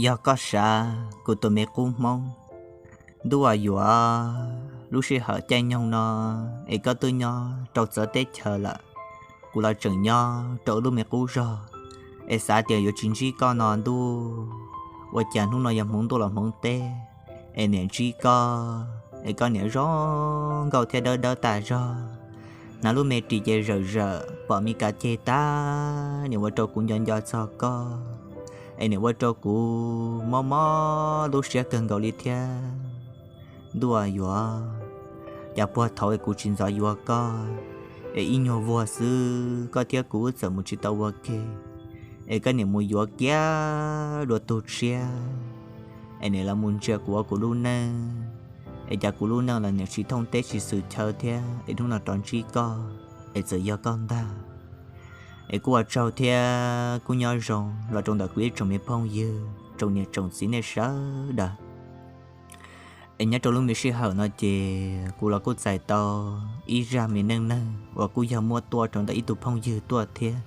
Yog koj sav kuv tus me qub Hmoob, ntuj yuav, lub sij hawm caij nyoog no es koj twb nyob rau txawv teb chaws lawm, kuv los tseem nyob rau lub me qub zog, es xav tias yuav tsis ntsib koj no ntuj, ua cas hnub no yog hmoov ntuj los hmoov teb, es niam ntsib koj es koj niam zoo nkauj thiab dawb dawb tas zog, hnav lub me ris ces zawm zawm pom me kav ceg tag, niam ua rau kuv nco nco txog koj, es niam ua rau kuv mob mob lub siab kawg nkaus li thiab. Ntuj yuav, cas puag thaum es kuv tsis ntxov yuav koj, es ib nyuag vuag xwb koj thiab kuv wb txawm mus tsis tau ua ke, es koj niam mus yuav kiag dua tug tshiab, es niam los mus ntsia kuv ua kuv lub neej, es cas kuv lub neej los niam tsis thooj teb tsis xwm chaw thiab, es hnub no rov ntsib koj, es txawm yog koj ntag. Es kuj ua tsaug thiab kuj nyob zoo los rau ntawm kuv ib tsoom me phooj ywg, tsoom niam tsoom txiv nej sawv daws. Es nyob rau lub me sij hawm no ces kuv los kuj txais tau ib zaj me neej neeg uas kuj yog muab tuaj rau ntawm ib tug phooj ywg tuaj thiab.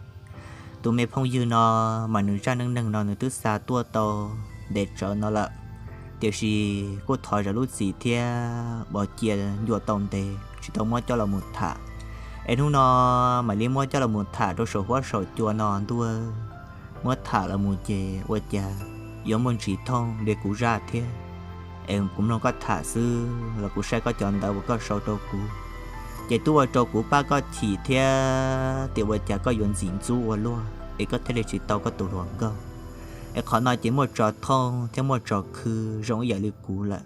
Tus me phooj ywg no mas nws zaj neej neeg no nws twb xa tuaj tau ntev tsawv no lawm, tiam sis kuj thov zam lub txim thiab uas cia ncua tau ntev tsis tau muab coj los mus tham. Es hnub no mam li muab coj los mus tham rau saum huab saum cua no ntuj, muab tham los mus ces ua cas yuav muaj ntsis thooj li kuv zaj thiab. Es kuv mloog koj tham xwb los kuv saib koj cov ntawv uas koj sau rau kuv, ces twb ua rau kuv pab koj chim thiab tias ua cas koj yuav ntxim ntxub ua luaj es koj thiaj li tsis tau koj tus hluas nkauj. Es qhov no ces muaj tso thooj thiab muaj tso khw zoo ib yam li kuv lawm.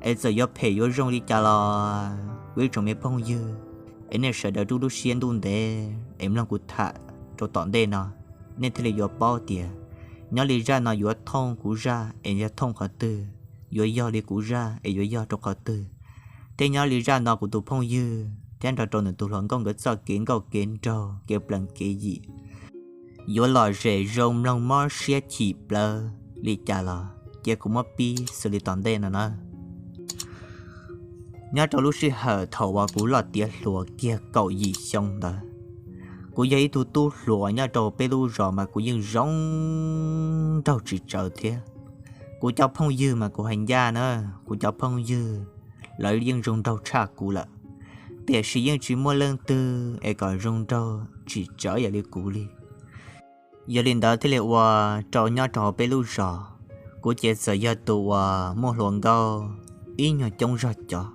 Es txawm yuav phem yuav zoo li cas los kuv ib tsoom me phooj ywg, es nej sawv daws rub lub siab ntuj ntev es mloog kuv tham rau tom ntej no, nej thiaj li yuav paub tias nyob li zaj no yuav thooj kuv zaj es yog thooj qhov twg, yuav yog li kuv zaj es yuav yog rau qhov twg, thiab nyob li zaj no kuv tus phooj ywg thiab nrog rau nws tus hluas nkauj nkawd txoj kev nkauj kev nraug kev plees kev yim yuav lom zem zoo mloog mob siab chim plawv li cas los cia kuv muab pib xws li tom ntej no na. Nyob rau lub sij hawm thaum uas kuv loj tiav hluas kiag kaum yim xyoo ntawd, kuv yog ib tug tub hluas nyob rau peb lub zos mas kuv yeej zoo nraug tsis tsawv thiab. Kuv cov phooj ywg mas kuv hais ncaj na, kuv cov phooj ywg lawv yeej zoo nraug tshaj kuv lawm, tiam sis yeej tsis muaj leej twg es kom zoo nraug tsis tsawv yam li kuv li. Yog li ntawd thiaj li ua rau nyob rau hauv peb lub zos, kuv ces txawm yog tus uas muaj hluas nkauj ib nyuag coob zog cov.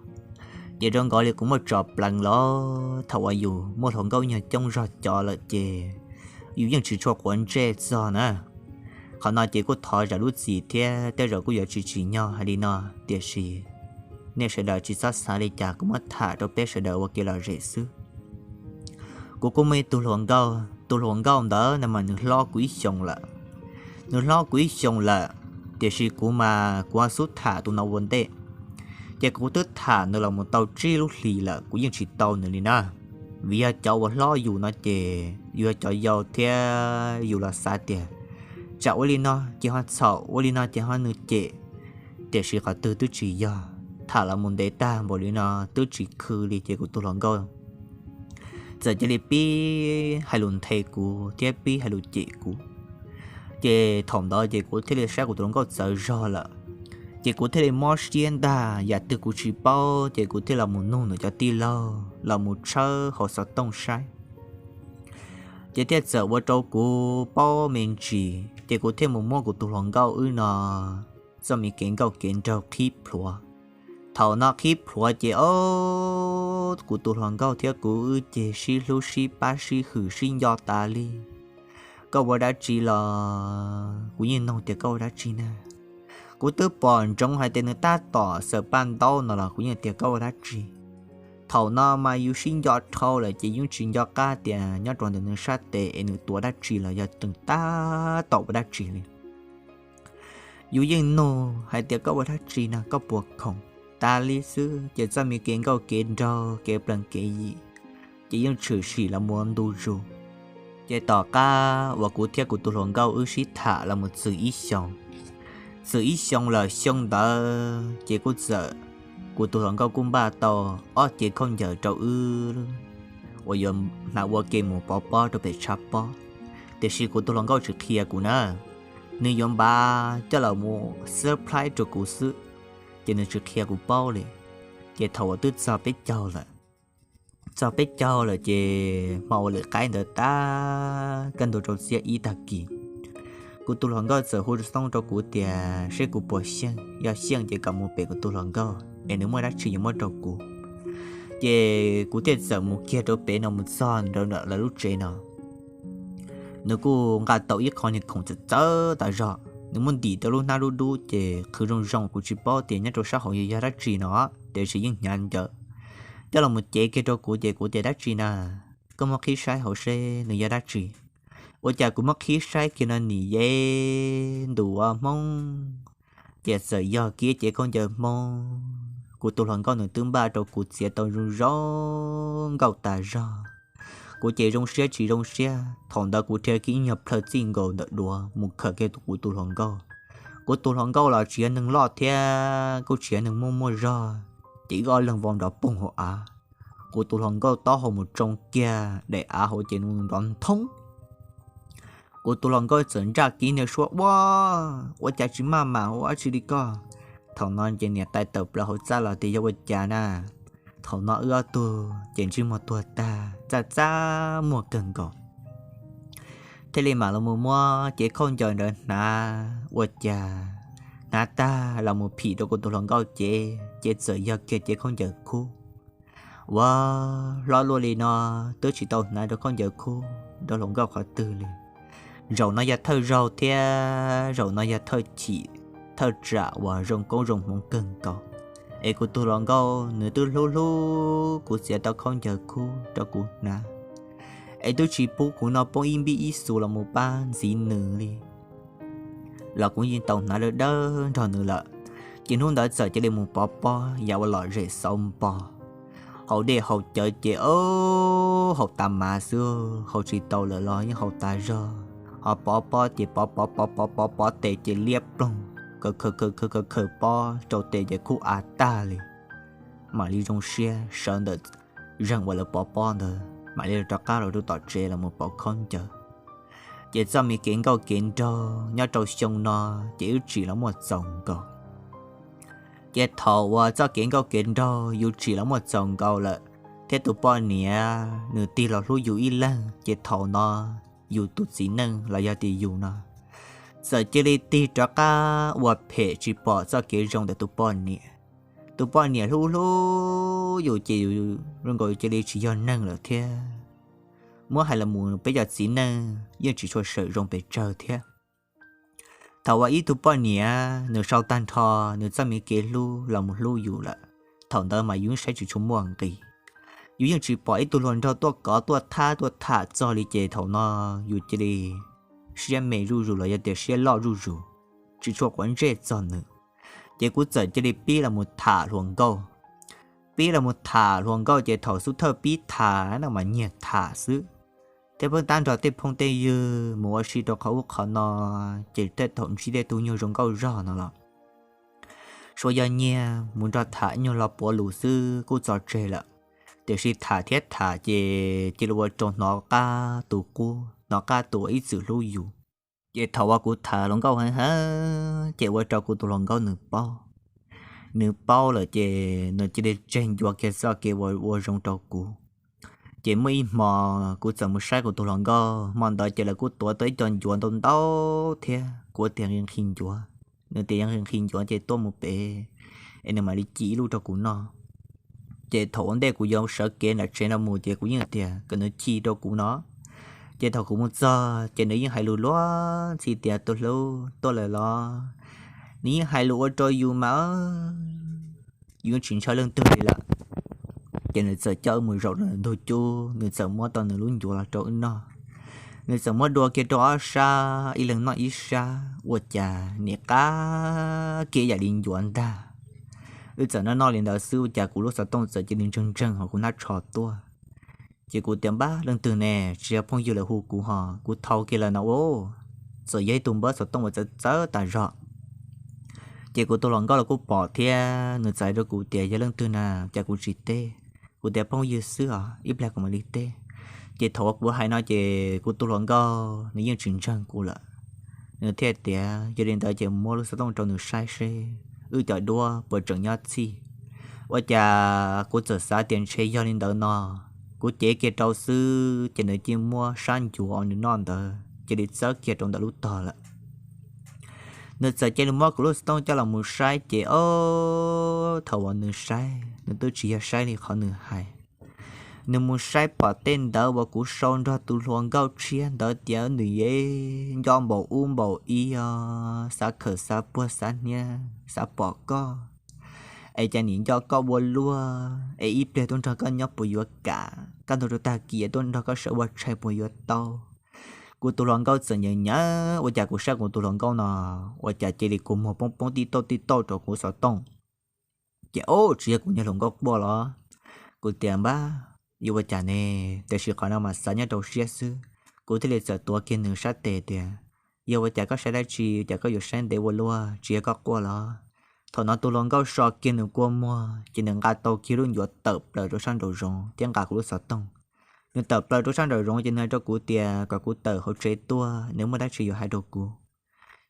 Ces zoo nkaus li kuv muaj tso plees los thaum uas yus muaj hluas nkauj ib nyuag coob zog cov lawm ces yus yeej tsis tshua quav ntsej txog na. Qhov no ces kuj thov zam lub txim thiab tej zaum kuj yuav tsis tsim nyog hais li no, tiam sis nej sawv daws tsis txhob xav li cas, kuv muab tham rau peb sawv daws ua kev lom zem xwb. Kuv kuj muaj ib tug hluas nkauj, tus hluas nkauj ntawd no mas nws hlob kuv ib xyoos lawm. Nws hlob kuv ib xyoos lawm, tiam sis kuv mas kuv ho xub tham tus no ua ntej. Ces kuv twb tham nws los mus tau tsib lub hlis lawm kuv yeej tsis tau nws li na. Vim yog cov uas hlob yus no ces yus yog cov yau thiab yus los xav tias tsam ua li no ces ho txhaum, ua li no ces ho nws cem. Tiam sis qhov twg twb tsis yog, tham los mus ntev tag npaum li no twb tsis khw li ces kuv tus hluas nkauj txawm cia li pib hais lus nthe kuv thiab pib hais lus cem kuv. Ces thaum ntawd ces kuv thiaj li saib kuv tus hluas nkauj txawv zog lawm, ces kuv thiaj li mob siab ntag, yam twg kuv tsis paub ces kuv thiaj los mus nug nws cov tij laug los mus tshawb hauv xov tooj saib. Ces thiaj txawm ua rau kuv paub me ntsis, ces kuv thiaj mus muab kuv tus hluas nkauj wb no txoj me kev nkauj kev nraug qhib plhuav. Thaum no qhib plhuav ces o, kuv tus hluas nkauj thiab kuv wb ces sib hlub sib pab sib hwm sib nco tas li. Koj ua dab tsi los kuv yeej nug tias koj ua dab tsi na. Kuv twb pom ntsoov hais tias nws tab tom xaws paj ntaub no los kuv yeej tias koj ua dab tsi. Thaum no mas yus sib nco dhau lawm ces yeej tsis nco qab tias nyob rau ntawm nws sab tes es nws tuav dab tsi los yog nws tab tom ua dab tsi li. Yus yeej nug hais tias koj ua dab tsi no, koj puas khoom, tas li xwb ces txoj me kev nkauj kev nraug kev plees kev yim ces yeej tshwm sim los mus ntu zus. Ces tom qab uas kuv thiab kuv tus hluas nkauj wb sib tham los mus txwm ib xyoos, txwm ib xyoos lawm xyoo ntawd ces kuj txawm, kuv tus hluas nkauj kuj npaj tau ob cev khaub ncaws rau wb uas yuav hnav ua ke mus pov pob rau pem tshav pob. Tiam sis kuv tus hluas nkauj tsis qhia kuv na, nws yuav npav coj los mus surprise rau kuv xwb, ces nws tsis qhia kuv paub li. Ces thaum uas twb txog peb caug lawm, txog peb caug lawm ces hmo ua lwm qaib ntawd tag kaj ntug rau txiab ib tag kis, kuv tus hluas nkauj txawm hu xov tooj rau kuv tias seb kuv puas xyeej, yog xyeej ces kom mus pem kuv tus hluas nkauj es nws muaj dab tsi yuav muab rau kuv. Ces kuv thiaj txawm mus kiag rau pem no mus txog rau lawv lub tsev no. Nws kuj nqa tau ib qho niag khoom txawv txawv tas zog, nws muab ntim tau lub hnab dub dub ces qhwv zoo zoo, kuv tsis paub tias nyob rau sab hauv yog yog dab tsi no, tiam sis yeej hnyav ncawv. Coj los mus cev kiag rau kuv ces kuv tias dab tsi na, koj muab qhib saib hauv seb nws yog dab tsi. Ua cas kuv muab qhib saib kiag no nim yog ntu ua Hmoob, ces txawm yog kiag cev khaub ncaws Hmoob. Kuv tus hluas nkauj nws twb npaj rau kuv txiav tau zoo zoo nkauj tas zog. Kuv ces zoo siab tsis zoo siab, thaum ntawd kuv rhiav kiag ib nyuag plhaw txij nkaus ntawm duav mus khawm kiag kuv tus hluas nkauj. Kuv tus hluas nkauj los tsis yog neeg loj thiab kuj tsis yog neeg muaj muaj zog, ces wb ob leeg vau nrov poog hauv av. Kuv tus hluas nkauj taub hau mus tsoo kiag daim av hauv ces nws nrov nthoob. Kuv tus hluas nkauj txawm ntsaj kiag niag suab ua, ua cas tsis maj mam ua dab tsi li koj. Thaum no ces niam tais tawm plaws hauv txaj los tias yog ua cas na. Thaum no wb ob tug ces ntsej muag tuag tag, txaj txaj muag kawg nkaus. Thiaj li mam los mus muab cev khaub ncaws ntawd hnav, ua cas hnav tag los mus phim rau kuv tus hluas nkauj cev, ces txawm yog kiag cev khaub ncaws khub. Ua, hlob luaj li no, twb tsis tau hnav rau khaub ncaws khub rau hluas nkauj qhov twg li. Zaum no yog thawj zaug thiab zaum no yog thawj chim thawj tsam uas zoo koob zoo hmoov kawg nkaus, es kuv tus hluas nkauj nws twb hlub hlub kuv txiav tau khaub ncaws khub rau kuv hnav, es twb tsis pub kuv no poob ib npib ib xus los mus pab ntxiv nws li, los kuv yeej tau hnav dawb dawb nrog nws lawm. Ces hnub ntawd txawm cia li mus pov pob yam ua lom zem xauv npo, haus dej haus cawv ces haus tas mas xwb, haus tsis tau lawm los yeej haus tas zog. Ho pov pob ces pov pov pov pov pov pov tes ces liab ploog, khaws khaws khaws khaws khaws pob rau tes ces khub av tag li. Mam li zoo siab sawv ntawm zeeg uas lawv pov pob ntawd mam li rov qab los rau tom tsev los mus pauv khaub ncaws. Ces txoj me kev nkauj kev nraug nyob rau xyoo no ces wb tsim los muaj txaus nkaus. Ces thaum uas txoj kev nkauj kev nraug yus tsim los muaj txaus nkaus lawm, thiab tus poj niam nws tig los hlub yus ib leeg, ces thaum no yus tus txiv neej los yog tias yus no txawm cia li tig rov qab ua phem tsis pom txoj kev zoo ntawm tus poj niam. Tus poj niam hlub hlub yus ces yus zoo nkaus cia li tsis yog neeg lawm thiab. Muab hais los mus peb cov txiv neej yeej tsis tshua sawm zoo pes tsawg thiab. Thaum uas ib tug poj niam nws sau tag nrho nws txoj me kev hlub los mus hlub yus lawm, thaum ntawd mas yus yeej saib tsis tshua muaj nqis. Yus yeej tsis pom ib tug hluas nraug tuaj kov tuaj thab tuaj tham txog li ces thaum no yus cia li siab me zuj zus los yog tias siab loj zuj zus, tsis tshua quav ntsej txog nws. Ces kuv txawm cia li pib los mus tham hluas nkauj. Pib los mus tham hluas nkauj ces thaum xub thawj pib tham no mas nyiag tham xwb, thiab pheej tab nrog tej phooj tej ywg mus ua si rau qhov ub qhov no, ces tej thaum ntsib tej tug nyuag zoo nkauj zog no los suav yog nyiag mus nrog tham nyuag lo puav lus xwb kuj txog tseg lawm. Tiam sis tham thiab tham ces cia li ua rau hnov qab tus qub, hnov qab tus uas ib txwm hlub yus. Ces thaum uas kuv tham hluas nkauj heev heev ces ua rau kuv tus hluas nkauj nws paub. Nws paub lawm ces nws cia li tseg ncuav kiag txoj kev ua ua zoo rau kuv. Ces muaj ib hmo kuv txawm mus saib kuv tus hluas nkauj, hmo ntawd ces lawv kuj tuav tau ib co ncuav ntau ntau thiab, kuv tias nqhis nqhis ncuav, nws tias yog nqhis nqhis ncuav ces tuaj mus pem es nws mam li ci ib lub rau kuv noj. Ces thaum ua ntej kuv yuav sawv kev nram tsev no mus ces kuv yeej tias kom nws ci rau kuv no. Ces thaum kuv mus txog ces nws yeej hais lus luag ntxhi tias tus hlub tuaj lawm los, nws yeej hais lus ua rau yus mas yus yeej tsis ntshaw leej twg li lawm. Ces nws txawm coj wb mus zaum ntug cub, nws txawm muab tau nws lub ncuav los rau wb noj. Nws txawm muab dua kiag rau ob sab, ib leeg noj ib sab, ua cas nim qab kiag yam li ncuav ntag. Wb txawm noj noj li ntawd xwb ua cas kuv lub xov tooj txawm cia li ntseeg ntseeg hauv kuv hnab tsho tuaj. Ces kuv tias npab leej twg ne, tsis yog phooj ywg lawv hu kuv ho, kuv thau kiag lawm no ua, txawm yog ib tug npawb xov tooj uas txawv txawv tas zog. Ces kuv tus hluas nkauj los kuj pom thiab, nws txawm hais rau kuv tias yog leej twg na, cas kuv tsis teb. Kuv tias phooj ywg xwb os, ib pliag kuv mam li teb. Ces thaum uas kuv hais no ces kuv tus hluas nkauj nws yeej tsis ntseeg kuv lawm. Nws thiaj tias, Yog li ntawd ces muab lub xov tooj rau nws saib seb wb cov duab puas tseem nyob txhij. Ua cas kuv txawm xav tias ntshe yog li ntawd no, kuv cev kiag rau xwb ces nws cia li muab sab ncuav uas nws noj ntawd cia li txawb kiag rau ntawm lub tog lawm. Nws txawm cia li muab kuv lub xov tooj coj los mus saib ces, ob, thaum uas nws saib, nws twb tsis yog saib li qhov nws hais. Nws mus saib pom tej ntawv uas kuv sau nrog tus hluas nkauj tshiab ntawd tias nws yeej nco npaum ub npaum ib os, xav khawm xav puag xav hniab xav pom koj, es cas nim nco koj ua luaj, es ib pliag tuaj nrog koj nyob puas yuav kam, kaj ntug rau tag kis tuaj nrog koj sawv ua tshais puas yuav tau. Kuv tus hluas nkauj txawm nyav nyav, ua cas kuv saib kuv tus hluas nkauj no, ua cas cia li kua muag poob poob tij tauj tij tauj rau kuv xov tooj. Ces, ob, tsis yog kuv niag hluas nkauj quaj los? Kuv tias, Npab, yuav ua cas ne? Tiam sis qhov no mas xav nyob rau siab xwb, kuv thiaj li txawm tuav kiag nws sab tes tias, Yog ua cas koj saib dab tsi, cas koj yuav saib ntev ua luaj, tsis yog koj quaj los? Thaum no tus hluas nkauj so kiag nws kua muag ces nws nqa tau kiag lub ncuav tawm plaws rau sab nraum zoov thiab nqa kuv lub xov tooj. Nws tawm plaws rau sab nraum zoov ces nws hais rau kuv tias kom kuv tawm hauv tsev tuaj, nws muaj dab tsi yuav hais rau kuv.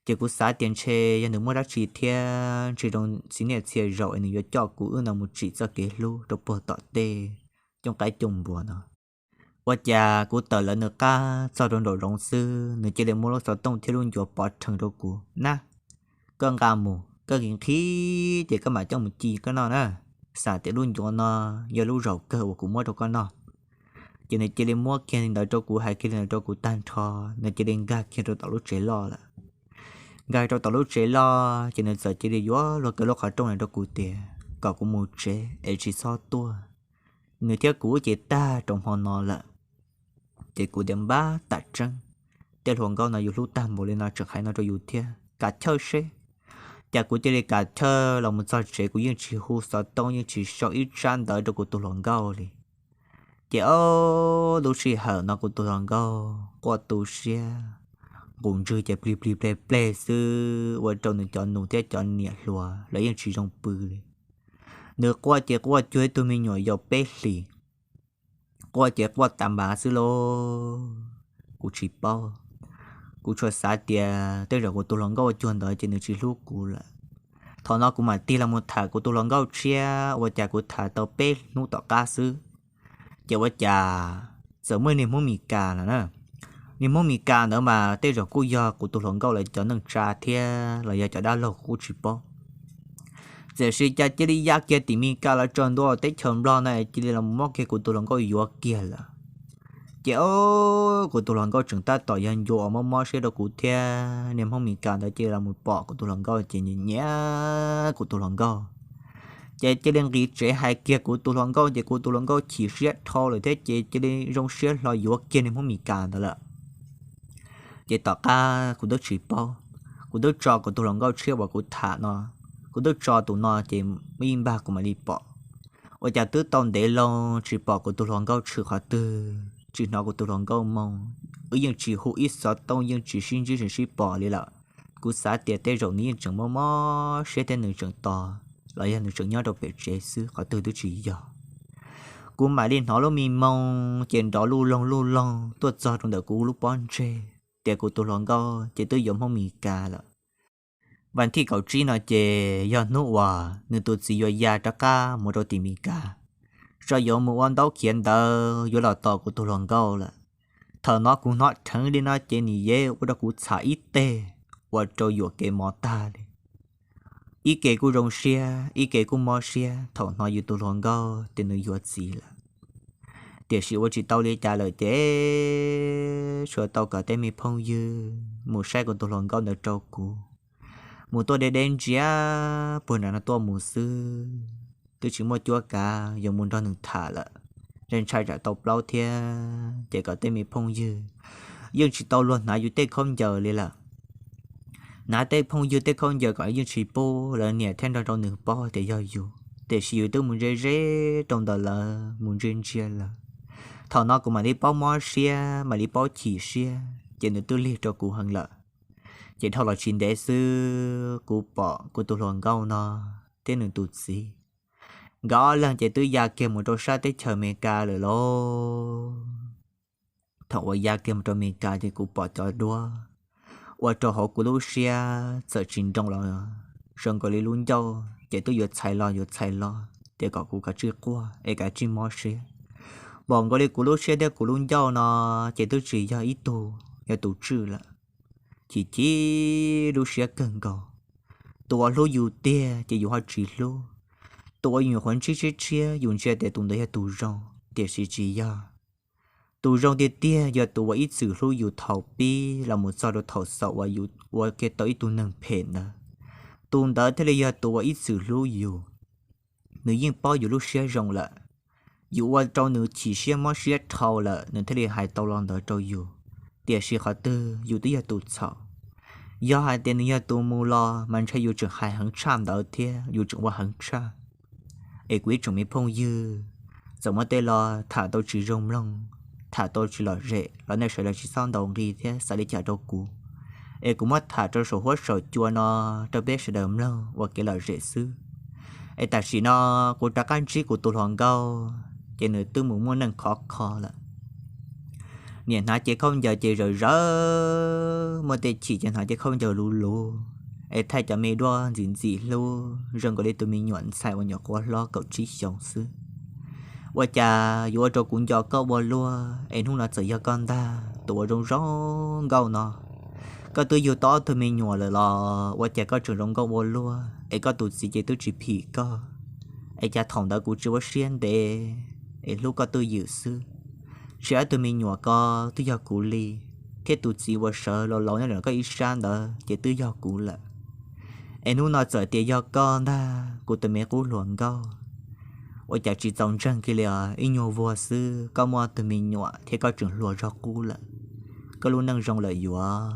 Ces kuv xav tias ntshe yog nws muaj dab tsi thiab, ntshe zoo txiv niaj txhia zaus es nws yuav coj kuv wb no mus tsim txoj kev hlub rau puag tom tej cooj qaib cooj npua no. Ua cas kuv tawm lawv nws qab txog rau nraum zoov xwb, nws cia li muab lub xov tooj thiab lub ncuav pov rhees rau kuv na. Koj nqa mus, koj nqhis nqhis ces koj mam coj mus ci koj noj na. Xam tias lub ncuav no yog lub zaum kawg uas kuv muab rau koj noj. Ces nws cia li muab kiag li ntawd rau kuv, hais kiag li ntawd rau kuv tag nrho, nws cia li nkag kiag rau tom lub tsev loj lawm. Nkag rau tom lub tsev loj ces nws txawm cia li yuav luag kaw lub qhov rooj ntawd rau kuv tias kom kuv mus tsev es tsis txhob tuaj. Nws thiab kuv ces tag rau hmo no lawm. Ces kuv tias, Npab, tam tseeb, tej hluas nkauj no yus hlub tag npaum li no tseem hais no rau yus thiab, kam chawj seb. Cas kuv cia li kam chawj los mus txog tsev, kuv yeej tsis hu xov tooj, yeej tsis sau ib tsab ntawv rau kuv tus hluas nkauj li. Ces, ob, lub sij hawm no kuv tus hluas nkauj quaj tu siab, nqus ntswg ces plig plig pleg pleg xwb, ua rau nws cov nus thiab cov niam hluas lawv yeej tsis zoo pw li. Nws quaj ces quaj cuag ib tug me nyuam yaus peb hlis, quaj ces quaj tas npav xwb lauj. Kuv tsis paub, kuv tsuas xav tias tej zaum kuv tus hluas nkauj ua cuag ntawd ces nws tsis hlub kuv lawm. Thaum no kuv mam tig los mus tham kuv tus hluas nkauj tshiab, ua cas kuv tham tau peb hnub tom qab xwb, ces ua cas txawm muaj niag Hmoob Mes Kas lawm na. Niag Hmoob Mes Kas ntawd mas tej zaum kuj yog kuv tus hluas nkauj lawv cov neej tsa thiab los yog cov dab laug kuv kuj tsis paub. Tiam sis cas cia li ya kiag tim Mes Kas los tsaws ntua teb chaws Nplog no, cia li los muab kiag kuv tus hluas nkauj yuav kiag lawm. Ces, ob, kuv tus hluas nkauj tseem tab tom yog ncua uas mob mob siab rau kuv thiab, niag Hmoob Mes Kas ntawd cia li los mus pom kuv tus hluas nkauj ces nyiam nyiam kuv tus hluas nkauj. Ces cia li nqis tsev hais kiag kuv tus hluas nkauj, ces kuv tus hluas nkauj chim siab dhau lawm thiab ces cia li zoo siab hlo yuav kiag niag Hmoob Mes Kas ntawd lawm. Ces tom qab kuv twb tsis paub, kuv twb tso kuv tus hluas nkauj tshiab uas kuv tham no, kuv twb tso tus no ces yeej npag kuv mam li pom. Ua cas twb tau ntev loo tsis pom kuv tus hluas nkauj tshwm qhov twg, tsis hnov kuv tus hluas nkauj moo, wb yeej tsis hu ib xov tooj, yeej tsis sib ntsib tsis sib pom li lawm. Kuv xav tias tej zaum nws yeej tseem mob mob siab thiab nws tseem tos, los yog nws tseem nyob rau pem tsev xwb, qhov twg twb tsis yog. Kuv mam li hnov lub me moo ces nrov luj loog luj loog tuaj txog rau ntawm kuv lub pob ntseg tias kuv tus hluas nkauj ces twb yuav Hmoob Mes Kas lawm. Vas thij kaum tsib no ces yog hnub uas nws tus txiv yuav ya rov qab mus rau tim Mes Kas, tso yuav mus ua ntaub khiav ntawv yuav los tos kuv tus hluas nkauj lawm. Thaum no kuv hnov dheev li no ces nws yeej ua rau kuv txham ib teg, ua rau yuam kev mov tag li. Ib ke kuj zoo siab, ib ke kuj mob siab thaum hnov yus tus hluas nkauj tias nws yuav txiv lawm. Tiam sis ua tsis tau li cas lawm ces tsuas tau kom tej me phooj ywg mus saib kuv tus hluas nkauj ntawd rau kuv, mus tuaj deb deb ntsia puag nram no tuaj mus xwb, twb tsis muaj cuab kav yuav mus nrog nws tham lawm. Ntshai tsam tau plaub thiab ces kom tej me phooj ywg, yeej tsis tau luag hnav yus tej khaub ncaws li lawm. Hnav tej phooj ywg tej khaub ncaws kom yeej tsis pub lawv niam thiab nrog rau nws paub tias yog yus, tiam sis yus twb mus ze ze rau ntawm lawv, mus ntsia ntsia lawv. Thaum no kuv mam li paub mob siab, mam li paub chim siab ces nws twb lig rau kuv heev lawm. Ces dhau los tsis ntev xwb kuv pom kuv tus hluas nkauj no thiab nws tus txiv, nkawd ob leeg ces twb ya kiag mus rau sab teb chaws Amelikas lawm lauj. Thaum uas ya kiag mus rau Amelikas ces kuv pom cov duab ua rau hauv kuv lub siab txawm tsis nroo los zoo nkaus li lub ncauj ces twb yuav txhais los yuav txhais los tias kom kuv kav tsij quaj es kav tsij mob siab. Npaum nkaus li kuv lub siab thiab kuv lub ncauj no ces twb tsis yog ib tug, yog tus tswj lawm. Chim chim lub siab kawg nkaus. Tus uas hlub yus tiag ces yus ho tsis hlub. Tus uas yus nyuam qhuav ntsib tshiab tshiab yus ntsia tias tus ntawd yog tus zoo, tiam sis tsis yog. Tus zoo tiag tiag yog tus uas ib txwm hlub yus thaum pib los mus txog rau thaum xaus uas yus ua kiag tau ib tug neeg phem ntawd. Tus ntawd thiaj li yog tus uas ib txwm hlub yus. Nws yeej paub yus lub siab zoo lawm. Yus ua rau nws chim siab mob siab dhau lawm nws thiaj li hais tau lo ntawd rau yus. Tiam sis qhov twg yus twb yog tus txhaum. Yog hais tias nws yog tus mus los mas ntshe yus tseem hais heev tshaj ntawd thiab yus tseem ua heev tshaj. Es kuv ib tsoom me phooj ywg, txawm muaj tej lo tham tau tsis zoo mloog, tham tau tsis lom zem los nej sawv daws tsis txhob ntaus nqi thiab xav li cas rau kuv. Es kuv muab tham rau saum huab saum cua no rau peb sawv daws mloog ua kev lom zem xwb. Es tam sim no kuv rov qab ntsib kuv tus hluas nkauj ces nws twb mus muaj neej khov kho lawm. Niam hnav cev khaub ncaws ces zawm zawv, muaj tej chim ces hnav cev khaub ncaws luv luv, es thaij cov me duab ntxim ntxim hlub zoo nkaus li tus me nyuam ntxhais uas nyuam qhuav hlob kaum tsib xyoos xwb. Ua cas yuav ua rau kuv nco koj ua luaj, es hnub no txawm yog koj ntag tus uas zoo zoo nkauj no. Koj twb yug tau ob tug me nyuam lawm los ua cas koj tseem zoo nkauj ua luaj, es koj tus txiv ces twb tsis phim koj. Es cas thaum ntawd kuv tsis ua siab ntev es hlub koj twj ywm xwb. Tsis ob tug me nyuam ko twb yog kuv li, thiab tus txiv uas sawv laus laus nyob ntawm koj ib sab ntawd ces twb yog kuv lawm. Es hnub no txawm tias yog koj ntag kuv tus me qub hluas nkauj. Ua cas tsis txaus ntseeg kiag li os, ib nyuag vuag xwb koj muaj ob tug me nyuam thiab koj tseem hluas zog qub lawm. Koj lub neej zoo lawm yuav.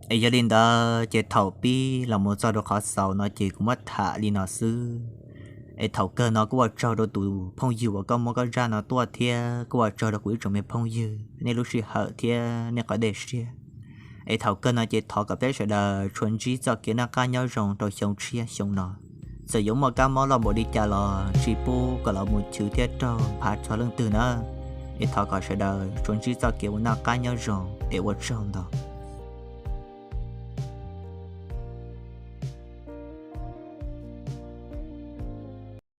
Es yog li ntawd ces thaum pib los mus txog rau qhov xaus no ces kuv muab tham li no xwb. Es thaum kawg no kuj ua tsaug rau tus phooj ywg uas koj muab koj zaj no tuaj thiab kuj ua tsaug rau kuv ib tsoom me phooj ywg nej lub sij hawm thiab nej qhov dej siab. Es thaum kawg no ces thov kom peb sawv daws tsuas ntsib txoj kev noj qab nyob zoo rau xyoo tshiab xyoo no. Txawm yuav muaj kab mob loj npaum li cas los tsis pub kom los mus chwv thiab raug phav txog leej twg na. Es thov kom sawv daws tsuas ntsib txoj kev ua noj qab nyob zoo es ua tsaug ntau.